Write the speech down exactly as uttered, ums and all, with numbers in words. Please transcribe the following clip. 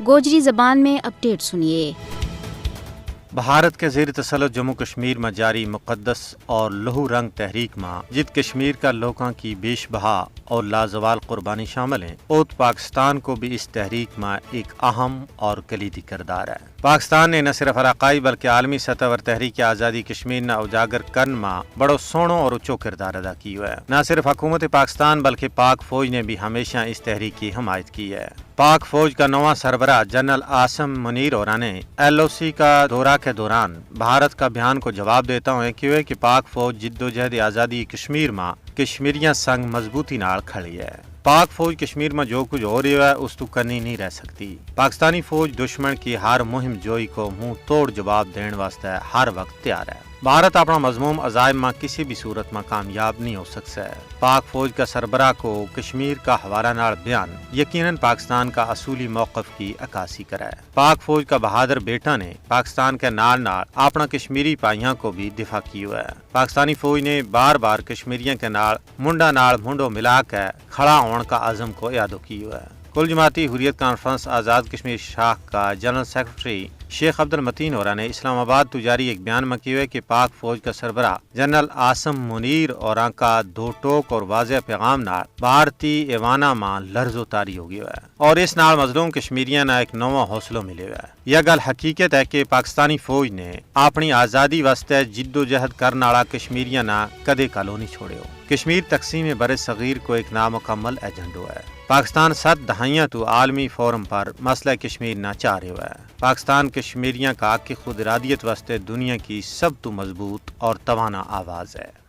گوجری زبان میں اپڈیٹ سنیے۔ بھارت کے زیر تسلط جموں کشمیر ما جاری مقدس اور لہو رنگ تحریک ما جت کشمیر کا لوکاں کی بیش بہا اور لازوال قربانی شامل ہیں، اوت پاکستان کو بھی اس تحریک ما ایک اہم اور کلیدی کردار ہے۔ پاکستان نے نہ صرف علاقائی بلکہ عالمی سطح پر تحریک آزادی کشمیر نا اجاگر کرن ما بڑو سوہنو اور اچو کردار ادا کیو ہے۔ نہ صرف حکومت پاکستان بلکہ پاک فوج نے بھی ہمیشہ اس تحریک کی حمایت کی ہے۔ پاک فوج کا نواں سربراہ جنرل عاصم منیر ہوراں نے ایل او سی کا دورہ کے دوران بھارت کا بیان کو جواب دیتا ہوئے کہیو ہے کہ پاک فوج جدوجہد آزادی کشمیر ما کشمیریاں سنگ مضبوطی نال کھڑی ہے۔ پاک فوج کشمیر ما جو کچھ ہو رہیو ہے اس تو کنی نہیں رہ سکتی۔ پاکستانی فوج دشمن کی ہر مہم جوئی کو منہ توڑ جواب دین واسطے ہر وقت تیار ہے۔ بھارت اپنا مضموم عزائم ما کسی بھی صورت ما کامیاب نہیں ہو سکسے۔ پاک فوج کا سربراہ کو کشمیر کا حوالہ نال بیان یقینا پاکستان کا اصولی موقف کی عکاسی کرے۔ پاک فوج کا بہادر بیٹا نے پاکستان کے نال نال اپنا کشمیری پائیاں کو بھی دفاع کیو ہے۔ پاکستانی فوج نے بار بار کشمیریاں کے نال منڈا نال منڈو ملا کے کھڑا ہون کا عزم کو اعادو کیو ہے۔ کل جماعتی حریت کانفرنس آزاد کشمیر شاخ کا جنرل سیکرٹری شیخ عبدالمتین ہوراں نے اسلام آباد تو جاری ایک بیان ما کیو ہے کہ پاک فوج کا سربراہ جنرل عاصم منیر ہوراں کا دو ٹوک اور واضح پیغام نال بھارتی ایواناں ما لرز و طاری ہو گیو ہے اور اس نال مظلوم کشمیریاں نا ایک نواں حوصلو ملیو ہے۔ یہ گل حقیقت ہے کہ پاکستانی فوج نے اپنی آزادی واسطے جدوجہد کرن آلا کشمیریاں نا کدے کالو نہیں چھوڑیو۔ کشمیر تقسیم بر صغیر کو ایک نامکمل ایجنڈو ہے۔ پاکستان ست دہائیاں تو عالمی فورم پر مسئلہ کشمیر نا چاہ رہیو ہے۔ پاکستان کشمیریاں کا حق خود ارادیت واسطے دنیا کی سب تو مضبوط اور توانا آواز ہے۔